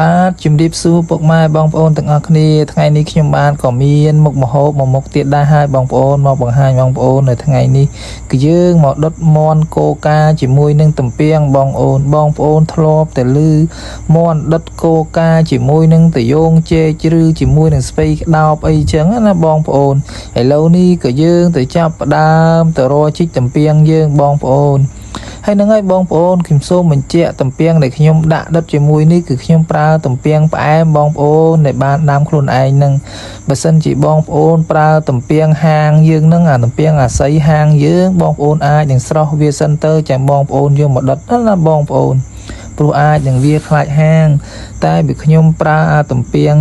បាទជំរាបសួរពុកម៉ែបងប្អូនទាំងអស់គ្នាថ្ងៃនេះខ្ញុំបានក៏មានមុខម្ហូបមួយមុខទៀតដែរហើយបងប្អូនមកបង្ហាញបងប្អូននៅថ្ងៃនេះគឺយើងមកដុតមាន់គោកាជាមួយនឹងទំពាំងបងប្អូនបងប្អូនធ្លាប់តែឮមាន់ដុតគោកាជាមួយនឹងតយងចេកឬជាមួយនឹងស្ពៃក្តោបអីចឹងណាបងប្អូនឥឡូវនេះក៏យើងទៅចាប់ផ្ដើមទៅរកជីកទំពាំងយើងបងប្អូន ហើយនឹងហើយបងប្អូនខ្ញុំសូមបញ្ជាក់ទំពាំងដែលខ្ញុំដាក់ដុតជាមួយនេះគឺខ្ញុំប្រើទំពាំងផ្អែមបងប្អូនដែលបានដាំខ្លួនឯងនឹងបើសិនជាបងប្អូនប្រើទំពាំងហាងយើងនឹងអាទំពាំងអាស័យហាងយើងបងប្អូនអាចនឹងស្រស់វាសិនទៅចាំបងប្អូនយកមកដុតណាបងប្អូនព្រោះអាចនឹងវាខ្លាចហាង តែបើខ្ញុំប្រើអាទំពាំង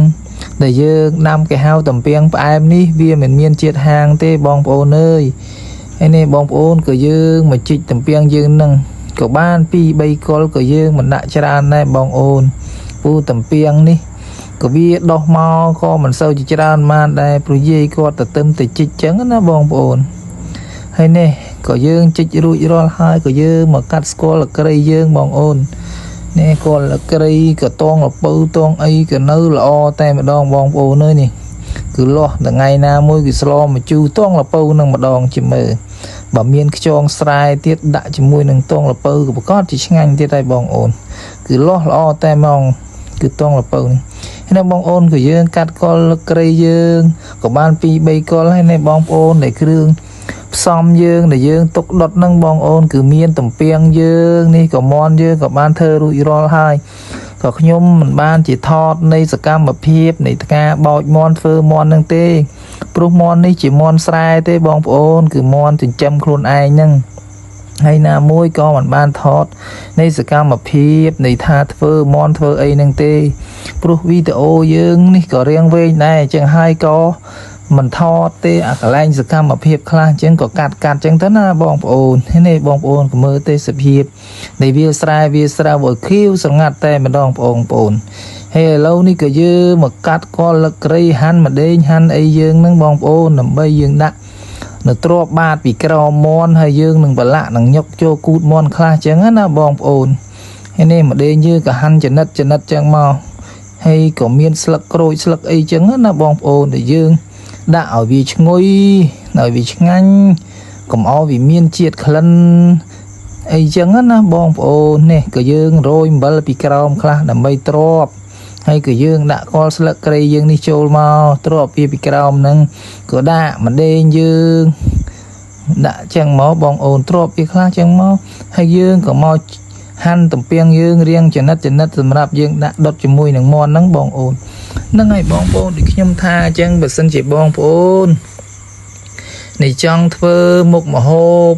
ដែលយើងដាំគេហៅទំពាំងផ្អែមនេះវាមិនមានជាតិហាងទេបងប្អូនអើយ ហើយនេះបងប្អូនក៏យើងមកជីកទំពាំងយើងនឹងក៏បាន2 3គល់ក៏យើងមិនដាក់ច្រើនដែរបងអូនពូទំពាំងនេះក៏វាដោះមកក៏មិនសូវជាច្រើនបានដែរព្រោះយាយគាត់ទៅទឹមទៅជីកចឹងណាបងប្អូនហើយនេះក៏យើងជីករួចរាល់ហើយក៏យើងមកកាត់ស្គាល់លក្រីយើងបងអូននេះគាត់លក្រីក៏តងលពៅតងអីក៏នៅល្អតែម្ដងបងប្អូនអើយនេះគឺលាស់ថ្ងៃណាមួយគឺស្លមកជូរតងលពៅនឹងម្ដងជាមើល បើមានខ្យងស្រែទៀតដាក់ជាមួយនឹងតងលពៅក៏ប្រកាសជាឆ្ងាញ់ទៀតហើយបងអូនគឺលាស់ល្អតែហ្មងគឺតងលពៅនេះហើយនៅបងអូនក៏យើងកាត់កលក្រីយើងក៏បាន2 3កលហើយនៅបងប្អូនដែលគ្រឿងផ្សំយើងដែលយើងទុកដុតនឹងបងអូនគឺមានទំពាំងយើងនេះក៏មន់យើងក៏បានធ្វើរួចរាល់ហើយក៏ខ្ញុំមិនបានជាថតនៃសកម្មភាពនៃការបោចមន់ធ្វើមន់នឹងទេ ព្រោះមន់នេះជាមន់ស្រែទេបងប្អូនគឺមន់ចិញ្ចឹមខ្លួនឯងហ្នឹងហើយណាមួយក៏មិនបានថតនៃសកម្មភាពនៃថាធ្វើមន់ធ្វើអីហ្នឹងទេព្រោះវីដេអូយើងនេះក៏រៀងវែងដែរអញ្ចឹងហើយក៏មិនថតទេអាកន្លែងសកម្មភាពខ្លះអញ្ចឹងក៏កាត់កាត់អញ្ចឹងទៅណាបងប្អូនហើយនេះបងប្អូនក៏មើលទេសភាពនៃវាលស្រែវាលស្រាវឲ្យខៀវស្រងាត់តែម្ដងបងប្អូន ហើយឥឡូវនេះក៏យើងមកកាត់កលលក្រីហាន់ម្ដេងហាន់អីយើងនឹងបងប្អូនដើម្បីយើងដាក់នៅទ្របបាតពីក្រោមមន់ហើយយើងនឹងប្រឡាក់នឹងញុកចូលគូតមន់ខ្លះចឹងណាបងប្អូនហើយនេះម្ដេងយើងក៏ហាន់ចំណិតចំណិតចឹងមកហើយក៏មានស្លឹកក្រូចស្លឹកអីចឹងណាបងប្អូនដែលយើងដាក់ឲ្យវាឈ្ងុយឲ្យវាឆ្ងាញ់កុំឲ្យវាមានជាតិក្លិនអីចឹងណាបងប្អូននេះក៏យើងរោយអំបិលពីក្រោមខ្លះដើម្បីទ្រប ហើយក៏យើងដាក់កលស្លឹកគ្រៃយើងនេះចូលមកទ្របវាពីក្រោមហ្នឹងក៏ដាក់ម្ដេងយើងដាក់ចឹងមកបងអូនទ្របវាខ្លះចឹងមកហើយយើងក៏មកហាន់ទំពាំងយើងរៀងចំណិតចំណិតសម្រាប់យើងដាក់ដុតជាមួយនឹងមាន់ហ្នឹងបងអូនហ្នឹងហើយបងប្អូនដូចខ្ញុំថាអញ្ចឹងបើសិនជាបងប្អូននេះចង់ធ្វើមុខម្ហូប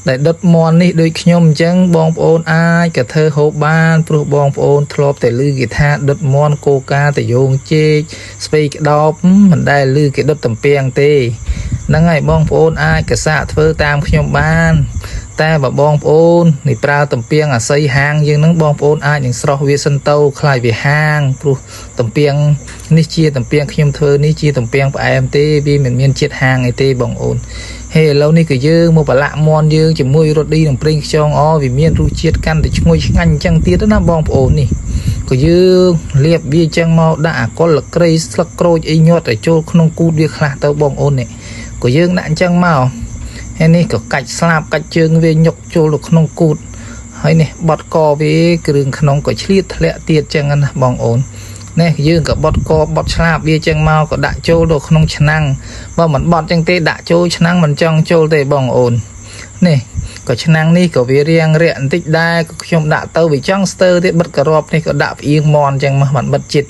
ដែលដុតមាន់នេះដូចខ្ញុំអញ្ចឹងបងប្អូនអាចក៏ធ្វើហូបបានព្រោះបងប្អូនធ្លាប់តែឮគេថាដុតមាន់គោកាតយងចេកស្ពៃក្តោបមិនដែលឮគេដុតទំពាំងទេហ្នឹងហើយបងប្អូនអាចក៏សាកធ្វើតាមខ្ញុំបាន តែបើបងប្អូននេះប្រើទំពាំងអាស័យហាងយើងហ្នឹងបងប្អូនអាចនឹងស្រស់វាសិនទៅខ្លាចវាហាងព្រោះទំពាំងនេះជាទំពាំងខ្ញុំធ្វើនេះជាទំពាំងផ្អែមទេវាមិនមានជាតិហាងអីទេបងប្អូនហេឥឡូវនេះក៏យើងមកប្រឡាក់មន់យើងជាមួយរ៉ូឌីនិងប្រេងខ្យងអវាមានរសជាតិកាន់តែឈ្ងុយឆ្ងាញ់អញ្ចឹងទៀតណាបងប្អូននេះក៏យើងលាបវាអញ្ចឹងមកដាក់អាកុលលក្រីស្លឹកក្រូចអីញាត់ឲ្យចូលក្នុងគូតវាខ្លះទៅបងប្អូននេះក៏យើងដាក់អញ្ចឹងមក ហើយនេះក៏កាច់ស្លាបកាច់ជើងវាញុកចូលទៅក្នុងគូតហើយនេះបត់កវាគ្រឿងក្នុងក៏ឆ្លៀតធ្លាក់ទៀតចឹងណាបងអូននេះយើងក៏បត់កបត់ឆ្លាបវាចឹងមកក៏ដាក់ចូលទៅក្នុងឆ្នាំងបើមិនបត់ចឹងទេដាក់ចូលឆ្នាំងមិនចង់ចូលទេបងអូននេះក៏ឆ្នាំងនេះក៏វារៀងរាក់បន្តិចដែរក៏ខ្ញុំដាក់ទៅវាចង់ស្ទើទៀតបិទការ៉បនេះក៏ដាក់ផ្អៀងមន់ចឹងមកបានបិទចិត្ត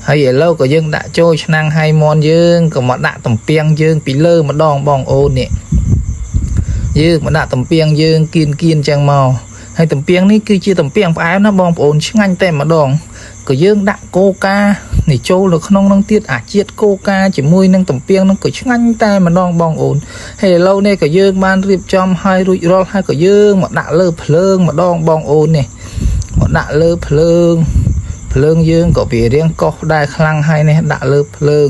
ហើយឥឡូវក៏យើងដាក់ចូលឆ្នាំងហើយមន់យើងក៏មកដាក់ទំពាំងយើងពីលើម្ដងបងអូននេះ យើងមកដាក់ទំពាំងយើងគៀនគៀនចឹងមកហើយទំពាំងនេះគឺជាទំពាំងផ្អែមណាបងប្អូនឆ្ងាញ់តែម្ដងក៏យើងដាក់គោកានេះចូលនៅក្នុងនឹងទៀតអាជាតិគោកាជាមួយនឹងទំពាំងនឹងក៏ឆ្ងាញ់តែម្ដងបងអូនហើយឥឡូវនេះក៏យើងបានរៀបចំឲ្យរួចរាល់ហើយក៏យើងមកដាក់លើភ្លើងម្ដងបងអូននេះមកដាក់លើភ្លើងភ្លើងយើងក៏វារៀងកោសដែរខ្លាំងហើយនេះដាក់លើភ្លើង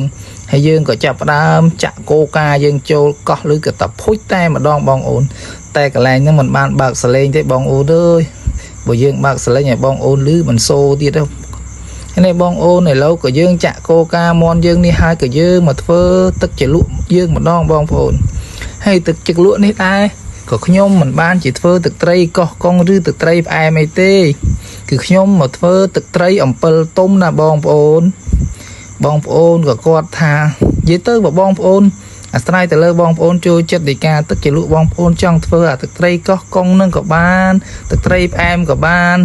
ហើយយើងក៏ចាប់ផ្ដើមចាក់គោកាយើងចូលកោះឬក៏តភុចតែម្ដងបងអូនតែកន្លែងហ្នឹងមិនបានបើកសលេងទេបងអូនអើយបើយើងបើកសលេងឲ្យបងអូនឮមិនសូទៀតទេ នេះបងអូនឥឡូវក៏យើងចាក់កូកាមន់យើងនេះហើយក៏យើងមកធ្វើទឹកជ្រលក់យើងម្ដងបងប្អូនហើយទឹកជ្រលក់នេះដែរក៏ខ្ញុំមិនបានជាធ្វើទឹកត្រីកោះកុងឬទឹកត្រីផ្អែមអីទេគឺខ្ញុំមកធ្វើទឹកត្រីអំពិលទុំណាបងប្អូនបងប្អូនក៏គាត់ថានិយាយទៅបើបងប្អូនអាស្រ័យទៅលើបងប្អូនចូលចិត្តនៃការទឹកជ្រលក់បងប្អូនចង់ធ្វើអាទឹកត្រីកោះកុងនឹងក៏បានទឹកត្រីផ្អែមក៏បាន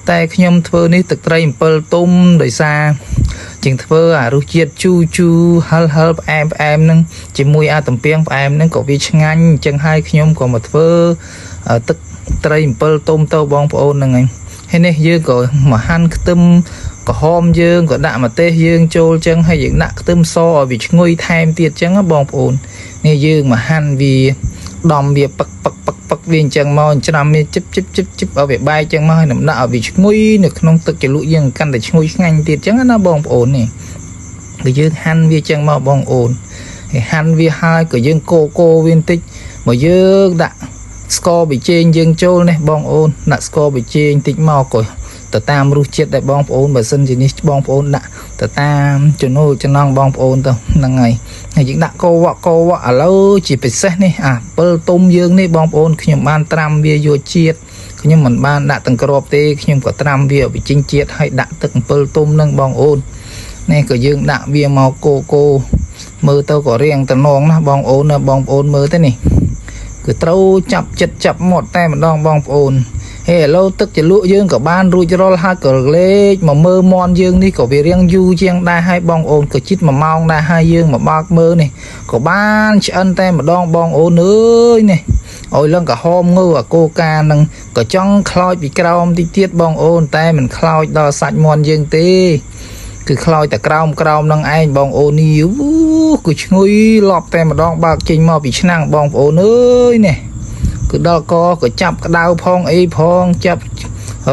តែខ្ញុំធ្វើនេះទឹកត្រីអំពិលទុំដោយសារជាងធ្វើអារសជាតិជូរជូរហឹលហឹលផ្អែមផ្អែមនឹងជាមួយអាទំពាំងផ្អែមនឹងក៏វាឆ្ងាញ់អញ្ចឹងហើយខ្ញុំក៏មកធ្វើទឹកត្រីអំពិលទុំទៅបងប្អូនហ្នឹងហើយហើយនេះយើងក៏មកហាន់ខ្ទឹមក្រហមយើងក៏ដាក់ម្ទេសយើងចូលចឹងហើយយើងដាក់ខ្ទឹមសឲ្យវាឈ្ងុយថែមទៀតចឹងណាបងប្អូននេះយើងមកហាន់វាដំវាពឹកពឹកពឹកពឹកវាអញ្ចឹងមកច្រាំវាជិបជិបជិបជិបឲ្យវាបែកចឹងមកហើយនឹងដាក់ឲ្យវាឈ្ងុយនៅក្នុងទឹកជ្រលក់យើងកាន់តែឈ្ងុយឆ្ងាញ់ទៀតចឹងណាបងប្អូននេះគឺយើងហាន់វាចឹងមកបងប្អូនហើយហាន់វាហើយក៏យើងកូកូវាបន្តិចមកយើងដាក់ស្ករប៊ីចេងយើងចូលនេះបងប្អូនដាក់ស្ករប៊ីចេងតិចមកក៏ទៅតាមរសជាតិដែលបងប្អូនបើសិនជានេះបងប្អូនដាក់ទៅតាមចំណូលចំណងបងប្អូនទៅហ្នឹងហើយហើយយើងដាក់កោវៈកោវៈឥឡូវជាពិសេសនេះអាពិលទុំយើងនេះបងប្អូនខ្ញុំបានត្រាំវាយកជាតិខ្ញុំមិនបានដាក់ទាំងគ្រាប់ទេខ្ញុំក៏ត្រាំវាឲ្យវាចេញជាតិហើយដាក់ទឹកអំពិលទុំនឹងបងប្អូននេះក៏យើងដាក់វាមកកូកូមើលទៅក៏រៀងតំណងណាបងប្អូនណាបងប្អូនមើលទៅនេះគឺត្រូវចាប់ចិត្តចាប់មាត់តែម្ដងបងប្អូនហេឥឡូវទឹកជ្រលក់យើងក៏បានរួចរាល់ហើយក៏លេចមកមើលមន់យើងនេះក៏វារៀងយូរជាងដែរហើយបងប្អូនក៏ជិត1ម៉ោងដែរហើយយើងមកបើកមើលនេះក៏បានឆ្អិនតែម្ដងបងប្អូនអើយនេះឲ្យឡើងក្រហមងើអាកូកានឹងក៏ចង់ខ្លោចពីក្រោមតិចទៀតបងអូនតែមិនខ្លោចដល់សាច់មន់យើងទេគឺខ្លោចតែក្រោមក្រោមនឹងឯងបងអូននេះអូគឺឈ្ងុយលប់តែម្ដងបើកចេញមកពីឆ្នាំងបងប្អូនអើយនេះគឺដល់កក៏ចាប់ក្តៅផងអីផងចាប់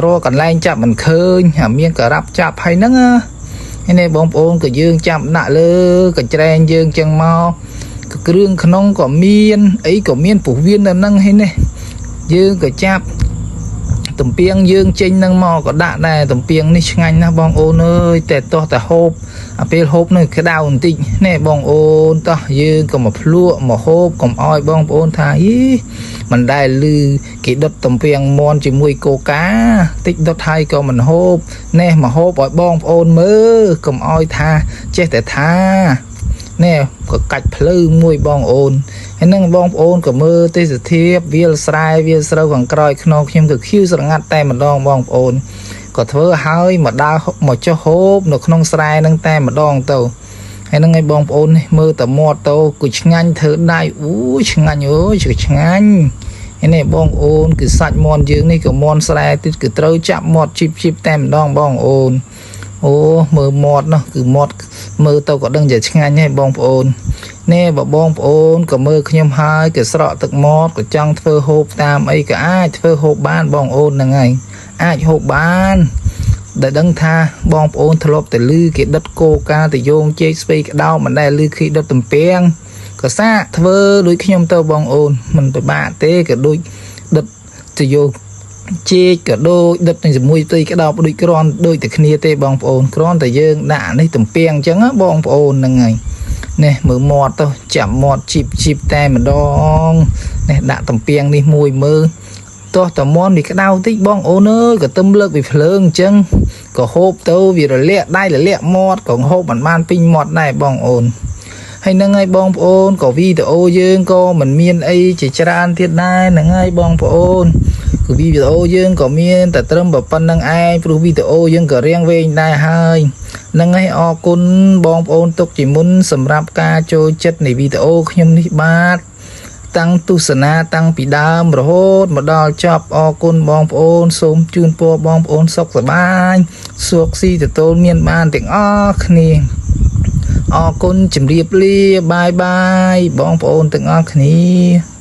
រកកន្លែងចាប់មិនឃើញអាមានការ៉ាប់ចាប់ហើយហ្នឹងណានេះបងប្អូនក៏យើងចាប់ដាក់លើកញ្ច្រែងយើងចឹងមកក៏គ្រឿងក្នុងក៏មានអីក៏មានពោះវៀននៅហ្នឹងហើយនេះយើងក៏ចាប់ទំពាំងយើងចេញនឹងមកក៏ដាក់ដែរទំពាំងនេះឆ្ងាញ់ណាស់បងអូនអើយតែតោះតែហូបអាពេលហូបនឹងក្តៅបន្តិចនេះបងអូនតោះយើងក៏មកភ្លក់មកហូបកុំអោយបងប្អូនថាយីមិនដែលឮគេដុតទំពាំងមន់ជាមួយកូកាតិចដុតហើយក៏មិនហូបនេះមកហូបឲ្យបងប្អូនមើលកុំអោយថាចេះតែថានេះក៏កាច់ភ្លឺមួយបងអូនហើយនឹងបងប្អូនក៏មើលទេសភាពវាលស្រែវាលស្រូវខាងក្រោយខ្នងខ្ញុំក៏ខៀវស្រងាត់តែម្ដងបងប្អូនក៏ធ្វើឲ្យមកដើរមកចុះហូបនៅក្នុងស្រែនឹងតែម្ដងទៅហើយនឹងឲ្យបងប្អូននេះមើលតែមាត់ទៅគឺឆ្ងាញ់ធ្វើដៃអូឆ្ងាញ់អើយគឺឆ្ងាញ់ហើយនេះបងប្អូនគឺសាច់មាន់យើងនេះក៏មាន់ស្រែទៀតគឺត្រូវចាប់មាត់ជីបជីបតែម្ដងបងប្អូនអូមើលមាត់នោះគឺមាត់មើលទៅក៏ដឹងជាឆ្ងាញ់ហើយបងប្អូននេះបើបងប្អូនក៏មើលខ្ញុំហើយក៏ស្រក់ទឹកមាត់ក៏ចង់ធ្វើហូបតាមអីក៏អាចធ្វើហូបបានបងប្អូនហ្នឹងហើយអាចហូបបានដែលដឹងថាបងប្អូនធ្លាប់តែលឺគេដុតគោកាទៅយោងជែកស្ពៃក្តោមិនដែលលឺគេដុតទំពាំងក៏សាកធ្វើដូចខ្ញុំទៅបងអូនមិនពិបាកទេក៏ដូចដុតទៅយោងជែកក៏ដូចដុតនឹងជាមួយផ្ទៃក្តោបដូចគ្រាន់ដូចតែគ្នាទេបងប្អូនគ្រាន់តែយើងដាក់នេះទំពាំងអញ្ចឹងណាបងប្អូនហ្នឹងហើយនេះមើលមាត់ទៅចាប់មាត់ជីបជីបតែម្ដងនេះដាក់ទំពាំងនេះមួយមើលទោះតែមាន់វាក្តៅតិចបងអូនអើយក៏ទឹមលើកពីភ្លើងអញ្ចឹងក៏ហូបទៅវារលាកដៃរលាកមាត់ក៏ហូបមិនបានពេញមាត់ដែរបងអូនហើយហ្នឹងហើយបងប្អូនក៏វីដេអូយើងក៏មិនមានអីជាច្រើនទៀតដែរហ្នឹងហើយបងប្អូនគឺវីដេអូយើងក៏មានតែត្រឹមប៉ុណ្្នឹងឯងព្រោះវីដេអូយើងក៏រៀងវែងដែរហើយហ្នឹងហើយអរគុណបងប្អូនទុកជាមុនសម្រាប់ការចូលចិត្តនៃវីដេអូខ្ញុំនេះបាទតាំងទស្សនាតាំងពីដើមរហូតមកដល់ចប់អរគុណបងប្អូនសូមជូនពរបងប្អូនសុខសប្បាយសុខស៊ីទទួលមានបានទាំងអស់គ្នាអរគុណជម្រាបលាបាយបាយបងប្អូនទាំងអស់គ្នា។